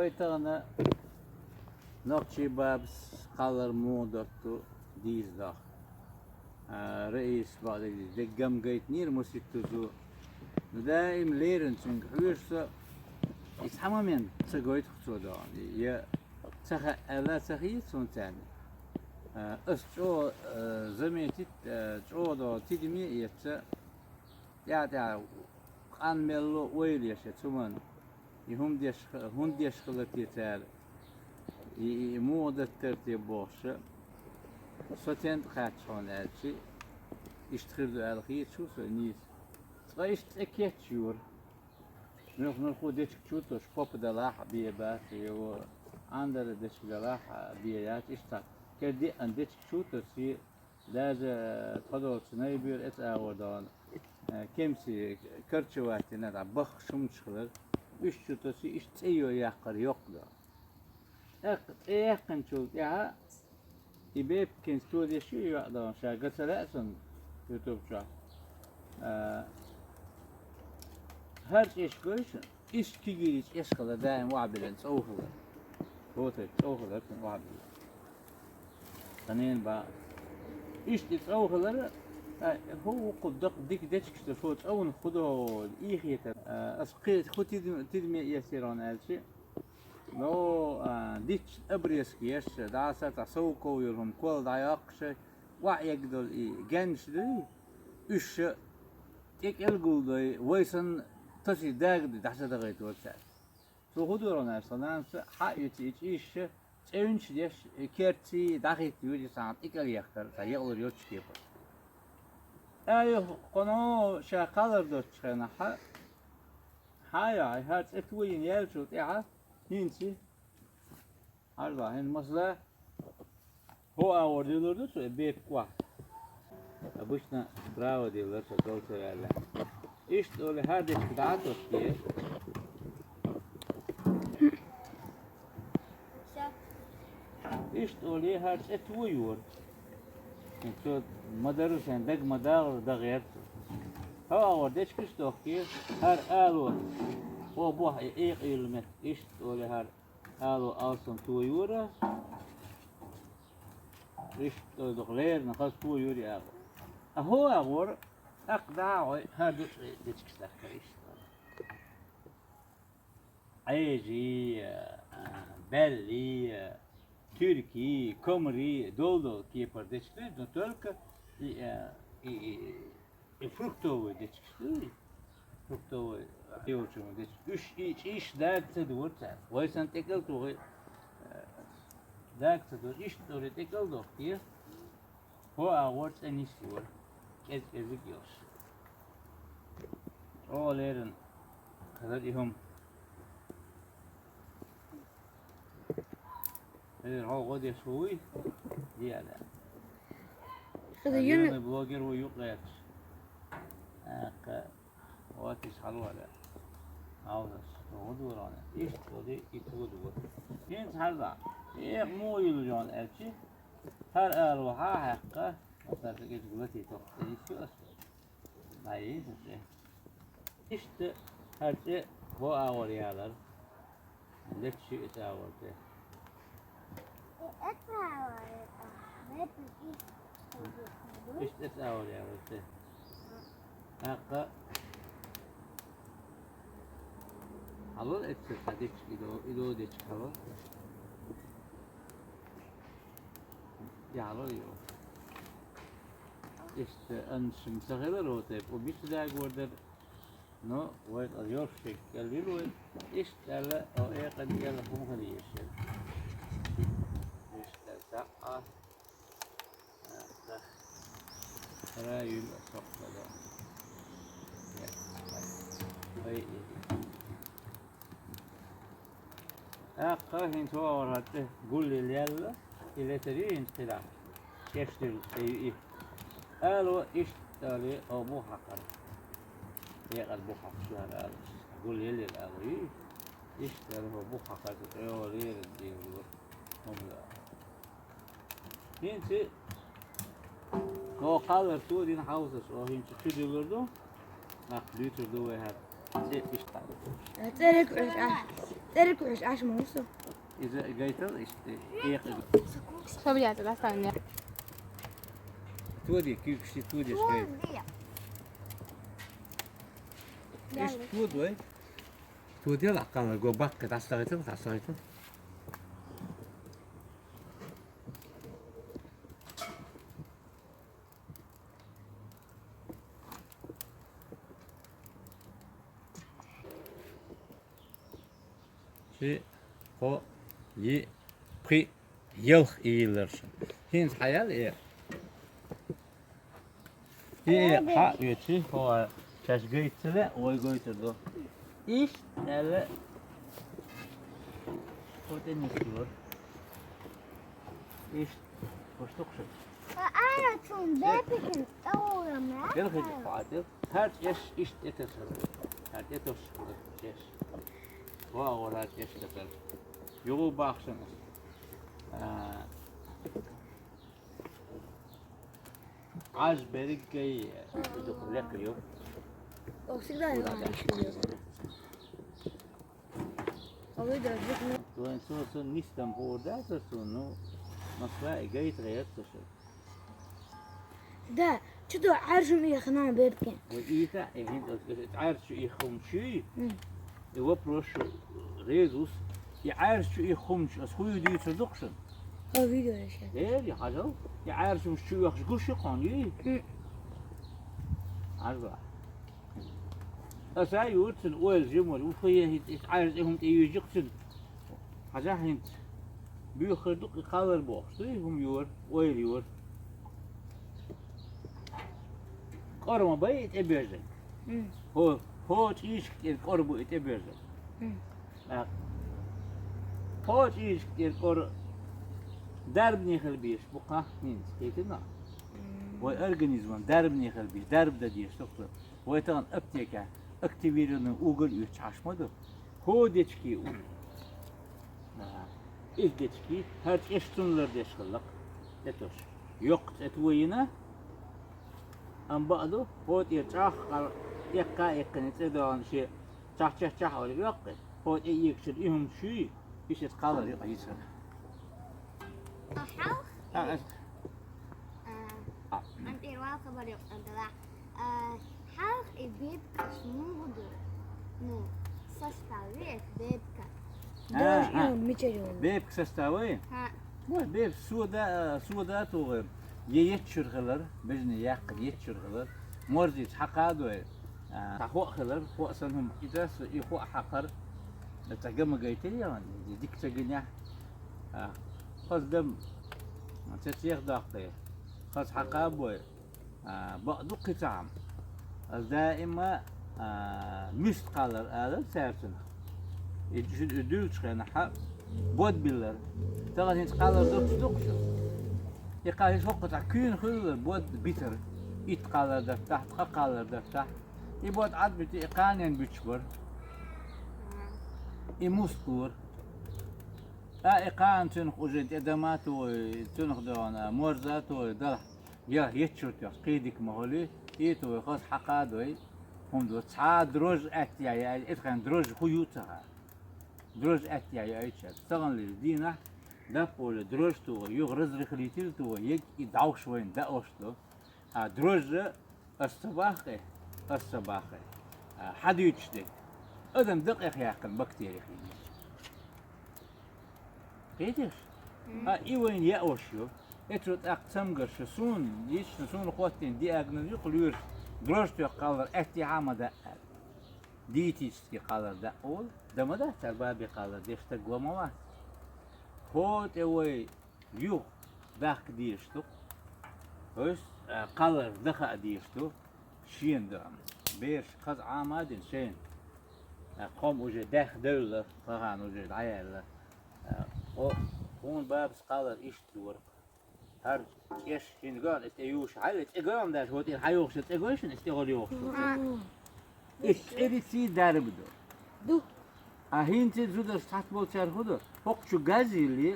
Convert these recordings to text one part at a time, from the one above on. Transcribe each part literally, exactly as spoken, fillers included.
Вай тахана нохчий бабас кхаллар муха дотту дийза доху. А, Раис бакъдерг деггам гайтнера Муситтузу. Ну, даим лерина цуьнга хьоьжу со, и цхьа момент ца гойту цо доху. Я ца хаьа аьлла, ца хета суна царна. А, ас чӀогӀа, а, заметить, а, чӀогӀа доху тидаме а эцца, тӀаьхьа-тӀаьхьа къан мелло ойла еш я цу ман. И хӀума деш, хӀунда деш хилла те цара? И, и, и муха даттар те бохуша, со тен тӀе кхаьчча хьуна аьлчи, иштта хир ду аьлла хеташ ву со нийса. Цкъа иштта цӀе кечйора. Муьлх-муьлххо дечиг чу а тосуш, попа далахь а бен бац, йо, Ӏандара дечиг далахь а бен яц, иштта кер деана дечиг чу а тосий, даже тхо долчу Найбера эца агӀор дохана, э, кемси карча ваьттина, дӀа баххаш хӀуманаш хилар, уьш чу тосий, иштта цӀе йо яккхар йоккха до. ТӀаккха цӀе яьккхинчул тӀаьхьа и бепиг кхин студеш ю йоӀ дохана, ша ган ца лаьа цунна ютуб чохь. А, хӀара цӀеш гой шуна, иштта кигийрича эшхала даим охьабиллина цӀов хилар. ХӀотайпа цӀов хилар цунна охьабиллина. Сан ненан бакъ. Иштта и цӀов хилар, а, хӀу вукху дакъа дика дечигаш ду, хӀу цӀовна хӀу до, ийхетар. А, ас кхин хӀу тидам-, тидаме эцийра хьуна аьлчи, но, а, дитча обрезка еш, дӀасацахь сов ков йолу хӀума кол дӀайоккхуш, охьаэгна долу и геннаш дуй, уьш тӀекӀел гулдой, вай санна тосий дага ду, дӀа ца дахийтора цаьрца. Цо хӀун дора аьлла, сан нанас хьа а юьцу и чӀийша, цӀевнаш а деш, и керций дӀахӀитта юьйцу цхьана тӀекӀел яхкара, цхьа екъалур йоцчу кепара. Ай, кхуно ша кхалар доцчу хенахь, хьан а йо, хьан цӀе тоина яьллачул тӀаьхьа, хӀинца, хьажал, хӀинца масала, хӀо агӀор дуьллур ду цо, и бепиг охьа. Обычно справа дуьллур цо, дол ца ваьлла. Иштта олий, хӀара дечиг дӀа а тосий. Иштта олий, хӀара цӀе тоюра. Цо ма-дарра шайн дага ма-дагӀара дахара цо. ХӀо агӀор дечигаш а дохкий, хӀара ало, хӀо бохьа и экъа юьллу меттиг, иштта олий, хӀара ало алсам тоюра. Иштта олий, дукха леррина хаза тоюра и агӀор. Ткъа хӀо агӀор тӀаккха дӀа а гӀой, хӀара ду цӀе дечигаш дахкара иштта олий. Ӏежий, а, баьллий, а, туьркий, комарий, дол-дол кепара дечиг дуй, но только и, а, и, и, и фруктовый дечиг дуй. Фруктовый, а, йолчун дечиг. Уьш и чӀийш дага ца дора цаьрца. Вай санна тӀекӀел тухий, а, дага ца дора. Иштта олий тӀекӀел дохкий. ХӀо агӀор цӀе нисйора, кӀез-кӀезиг йолуш. ЧӀогӀа леррина хилар и хӀума. Хьера хьо гӀо деш вуй, диала. Хаза юьйна. Юьйна блогер ву юкъа гӀерташ. ТӀаккха, вот иза хьалвара. Хьалдаш, хӀун дора хьуна? Иштта вари, и тоду вара. ХӀинца хьажал. Экъа муха юьллу хьуна аьлчи, хӀара ало хьа а хьаькхна, масала, сан кӀезиг латийтарх тӀе йисте ас вай. ДӀайийза цӀе. Иштта хӀара цӀе хӀо агӀор ялар. Леччи эца агӀор цӀе. Иштта эца агӀор ялар цӀе. ТӀаккха хьалол эццара цхьа дечиг, и до, и до дечиг хьалол. Яло йо. Иштта аннаш ма ца хилар хӀо тайпа, у биса дагор дара. Но вай къа йоршиг кӀел йила вай. Иштта аьлла, о экъан кӀел хӀума хила езаш яра. Иштта сакъа. Ара юьллу сокъ ца до. Вай и. ТӀаккха хӀинца хӀо агӀор хӀара цӀе гулъелла яьлла, и летарий хӀинца хилахь, кечдина цӀе ю и. Ало иштта олий, хӀо бу хьакхар. Декъар бу хьакхаш ю хӀара ало. Гулъеллера ало ю и. Иштта олий, хӀо бу хьакхар, цу тӀе йогӀу леррина дийр ю. ХӀума ю. ХӀинца хӀо кхаллар цо дина хьовсаш, хӀо хӀинца чу дуьллур ду, нах дуьйцур ду вай хӀара цӀе иштта. ЦӀериг, а, ЦӀеркуьш Ӏаш ма ву со. Иза гайтал иштта, экъа. Со бияца дастан. Тоди, куьйгашти тоди, шкай. Иш тодой. Тодел аккана го баккхи дастагъитал, дастагъитал. Ши, кхо, йиъ, пхиъ, ялх ийилар шу. ХӀинца хьаял э. И хьа оьци, хьо шаьш гайтцале, вай гойтур ду. Ишт аьлла, хьо тӀе нисвар. Ишт, хӀуш тухуш. Ара цун бепикин тӀаура ма. Гел хизи хьоадил. ХӀара чӀеш ишт тӀе тасар. ХӀара тӀе тосуш хилар чӀеш. Ва, вара чӀеш тасар. Югу бахшан. А, Ӏаж берриггай дукха лекха ю. Всегда. Вайн со, со нистам хӀора да со, ну, масла и гайт гӀерт со. Да, чу до Ӏаржу ми хана бебке. Ва ита, э, хин, э, Ӏаржу и хум ши. М. И вопрос шу резус. И Ӏаржу и хум ш, ас хуй дийцу дукшин. Ха, видео решил. Э, я хажал. И Ӏаржу шу яхш гуши хон, и? М. Арба. Аса юрцин ойл жимур, уфа я хит, ит Ӏаржу и хум тӀе южикцин. Хажа хинт. Буьххар дукх и кхалар бохуш, дуй хум юр, ойл юр. КӀор ма бай и тӀебежзаг. М. ХӀо, хӀо чӀийшка тӀера кӀор бу и тӀебежзаг. М. А, хӀо чӀийшка тӀера кӀор дарбане хила безаш бу кхахь хӀинца, кхетина? М. Вай организман дарбане хила безаш, дарба дан дезаш тухтур. Вай тахана аптека активированный уголь оьцуш Ӏаш ма ду. ХӀо дечки у. Ага. Ил дечки, хӀара чӀеш цунна лардеш хилла-кх. ТӀе тош. Йоккха цӀе тойина. Ам баа ду, хӀо тӀера чӀагӀ хьал, эккха а эккхина цӀе доагӀна шен чахь-чахь-чахь олу йоккхи. ХӀо тӀе эгачун и хӀума шуьй, и шеца кхалар юкъа йицар. А, хьалха? А, ас- А, а. Ан тӀера вала хабар йоккха далахь. А, хьалха и бебкаш муха ду? Ну, состав ве бебка. А, даже а. Мича ю. Бебка состав вай? Ха. Вот беб сода, сода тугъи. Е еччур хилар, бежне яккха еччур хилар. Морзица хьакхадой. А, та хоъ хилар, хоъ сан хӀума. И дас, и хоъ хьакхар. Ца гама гайтар ян, дик ца гинехь. А, хаз дам, ца цех даккхи. Хаз хьакхабой. А, бакъ ду кхин цхьа хӀума. Ас даима, а, муьста кхаллар алар цаьрцунах. И шу дуьллучу хенахь бод биллар. Тахана хӀинца кхаллар доккхуш ду-кх шу. И кхаллар хӀокху цхьа куьйна хуьллар, бод битар. Итт кхаллар даттахь, ткъа кхаллар даттахь. И бод Ӏад битий, и кханен буьтуш бара. И муст лора. Ткъа и кхана цуьнах уже тӀе дама а тухий, цуьнах доьгӀна морза а тухий, далахь. Я, еччур тӀехь кхин дика ма хуьлий, и ту вай хаза хьакхадой, хӀума ду, цхьа дрожжи аьттехьа яьй, и тхан дрожжи хӀу ю ца хаьа. Дрожжи аьттехьа яьй чара. Тахана лира дийнахь, даппа олу дрожжи тухий, юха разрыхлитель тухий, егг и дӀовш вайна даош ду. А дрожжи ас ца бахкъе, ас ца бахкъе. А, хьадуьйцуш дерг. Адам дакъех яьккхина бактерих йина. Кхеташ? М. А, и вайна яош ю. Эцо тӀаккха цамгарш ю. Суна, йична, суна хӀоттийна диагноз ю-кх лоьраш. Дрожжи тоьхна кхаллар аьттехьа а ма даъ аьлла. Диетически кхаллар даъ олу. Дан ма дац цара баби кхаллар деш стаг ван ма вац. ХӀо тӀе вай юха дахка дезаш ду-кх. ХӀоьс, а, кхаллар дан хаа дезаш ду. Шена ду. Бераш хаза Ӏама а дина шайна. А, кхо хӀума уже даьхна девлла, кхахьана уже дӀаяьлла. А, о, хӀуна бабас кхаллар иштта дора. ХӀара чӀеш хӀинца гоьгӀна, эс тӀе юхуш хьайла, цӀе гоьгӀна даьлча, хӀо тӀера хьан йохуш, цӀе гой шуна, эс тӀе гӀо йохуш. М. И цӀериций дарба ду. Ду. А хӀинца зударш цхьацца болчара хӀун ду? ХӀокху чу газ йиллий,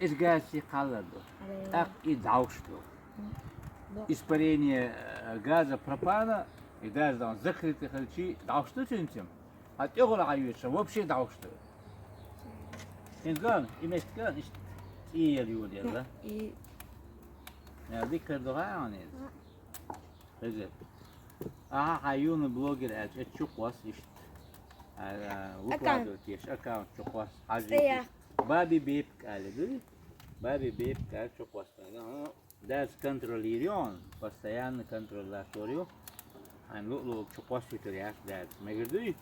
иза газций кхаллар ду. Алло. ТӀаккха и дӀовш ду. М. Ду. Испарение, э, газа пропана, и даже там закрытый хилчий, дӀовш ду цуьнца. А тӀехула хьан йоьшу, вообще дӀовш ду. Ин ган, и меттиган, иштта цӀиел юр елла. И. Я диккар дугӀа он из. Хеза. Аха, хьа юна блогер аьлча, чу кхос иштта. А, а, Аккаунт. Выкладывать еш, аккаунт чу кхос. Хьажи. Цея. Баби Бепик али дуй? Баби Бепик али чу кхос. Ну, Дас контролируем, постоянно контроль латторю. Ан лу-лу чу кхос витар яц дас. Мегар дуй?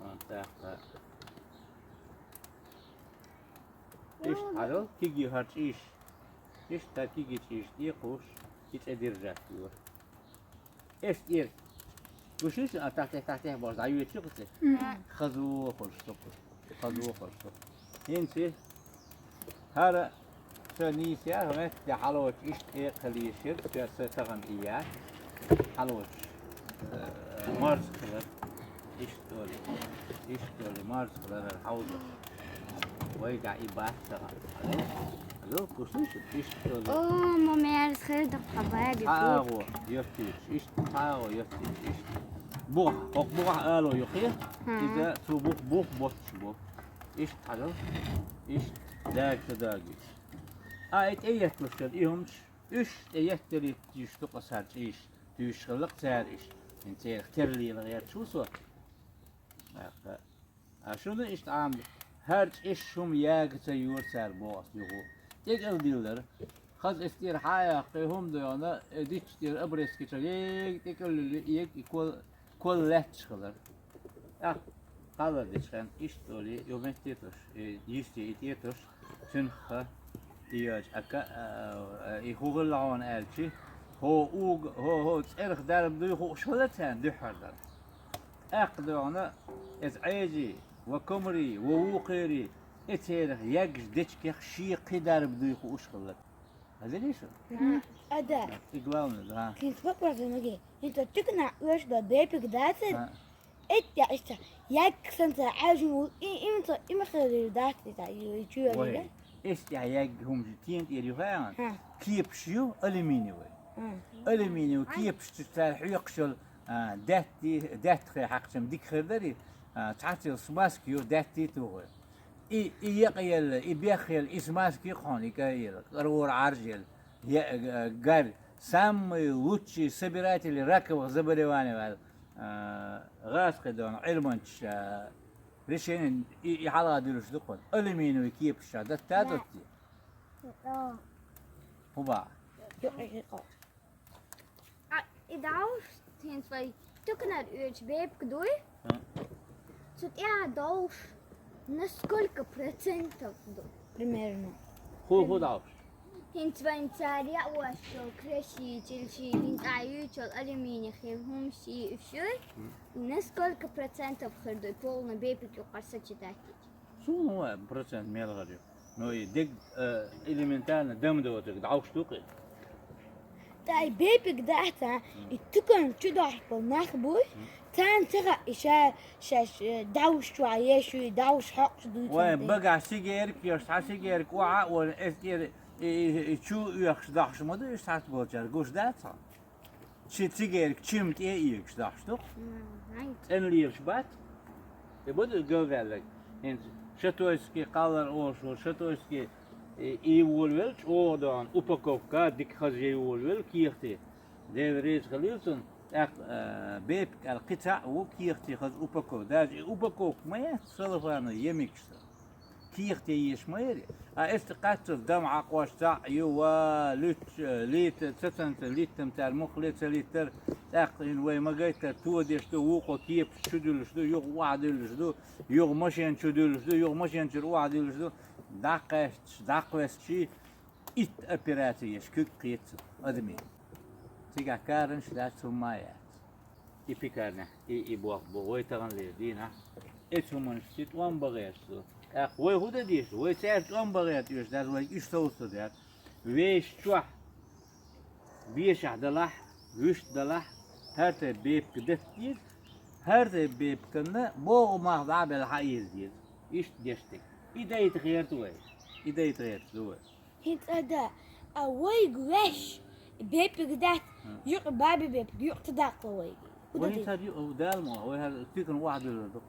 Вот так, да. Иш хьадал, киги хьарч иш. Иш та киги чиш, и куш, и цӀе держать юр. Эс ир. Гушиш, а тахте, тахте, бож, да, юечи куте. Хазу хурш тупу. Хазу хурш тупу. Инси. Хара са нийсъяр, хӀамет, де хьалоч, ишт э калишир, са, са тагам ия. Хьалоч. Э, марз кылар. Ишт оли. Ишт оли, марз кылар, хьауза. Вай да и бат тагам. Алло? Алло, кусуш, ишт оли. О, мо мерз хэр да хабаги. Хьаагу, ёттич, ишт, хьаагу, ёттич, ишт. Бух, хок бух, алло, юхи. Иза, цу бух, бух, ботч, бух. Ишт хьадал. Ишт даг са даги. А, эт эйет лушкад, и хумч. Ишт эйет дери тиш тукъа сар чиш. Тиш хыллак цар иш. Ин цер хтер лила гъер чусо. Аха. А шуна ишт ам. Хар иш шум яг ца юр цар бос югу. Тек эл дилдер. Хаз эстир хая, кхе хум дойона, э, дич дир обрезки чаге, тек эл лили, иек, и кол, кол лач хылар. Ах, хала дичхен, ишт оли, ё меттетош, э, дисти итетош, цюнха, иёч, ака, э, э, и хугыл лаон элчи, хо уг, хо, хо, церх дарб дуй ху шалатян, духар дар. Ах дона, эз айжи, ва комри, ва укери, э церх ягж дечкех ши кидарб дуй ху уш хылат. Азали шу? Мгм. А, да. И главное, да. Кин спокойно ноги. Ин то тюк на уж до бепик даци. А. Эття ишта. Як сенца ажу и, им то, им хери даци та, и чуя. Ой. Эстя яг хум тиент ери хаан. Ха. Кип шиу алюминиевый. Ха. Алюминиевый кип шиу цар хьюк шул, а, датти, датхе хакчам дик хердари, а, цацил смазки ю датти тугой. И, и якъел, и бехел, и смазки хон, и каел, карур аржел, я, э, гарь. Самые лучшие собиратели раковых заболеваний вал, э, газ кидон, ильманч, э, решение, и, и хала дилуш дукон. Алюминиевый кип ша, да, та Да. дотти. Да. Хуба. Ё, э, э, о. А, и дауш, тин свой, только на уч бебк дуй? А. Тут я дауш, на сколько процентов ду? Примерно. Ху, ху дауш. Хин свой царя уашчо, краситель, ши, хин аю, чол алюминий, хин хум, ши, ушуй. М. На сколько процентов хыр дуй, полно бебк у карса читать? Сун ва процент мел гарю. Но и дег, э, элементарно дам да отык, дауш туки. Тай бепик дахта, и тукан чудаш пол нах буй. Тан тера и ша, ша, ш-, дауш чуа ешу, и дауш хок чуду. Ой, тан бага сигерик, ёш, та сигерик, уа, уа, эс гер, и, и, и чу уяхш дахш моду, и сат болчар, гуш даца. Чи цигерик чим тӀе иегаш дахьаш ду. Мгм. ЦӀена лелаш бац. И бу говзаллаг. ХӀинца Шатойский кхаллар олуш волу, Шатойский, и, и волавелча, оха дохьуна упаковка дика хаза яй волавелла кехате. Дела реза хилийла цунна, тӀаккха, а, бепиг аьлла кхин цхьаъ ву кехате хаза упаковка. Даже и упаковка ма яц, целлофана емикаш ца. Кехате еш ма яри. А эс кхаччалц дама Ӏакхош цхьаъ ю, ва, луьтташ, лита, цацанца литтам цара муххале ца литтар, тӀаккха хӀина вай ма гайтар, тодеш ду, вукхо кепаш чу дуьллуш ду, юха охьадуьллуш ду, юха машен чу дуьллуш ду, юха машен чуьра охьадуьллуш ду, дӀакхаьчча, дӀакхоьссачий, итт операци еш куьг кхетта цу адамийн. Цигахь каранаш дац, хӀумма а яц. И пекарнехь, и, и боху бу, вай тахана лер дийнахь. Эцу хӀуманаш цига тӀом бан гӀерташ ду. ТӀаккха вай хӀун дан деза? Вай цаьрца тӀом бан гӀерта оьшу, даже вайга уьш совцо дара. Вешан чохь бешахь далахь, вуьшта далахь, хӀара тайпа бепиг датта деза, хӀара тайпа бепигна богӀу мах дӀа а белла хьаэца деза. Иштта деш дерг. И дайта гӀерта вай. И дайта гӀерта ду вай. ХӀинца а да, а вайга ваьш, бепиг дац, юкъа баби бепиг, юкъа ца даккхало вайга. ХӀун дан деза? Вай хӀинца ю-, Дала ма, вай хӀара тикана охьадуьллур ду.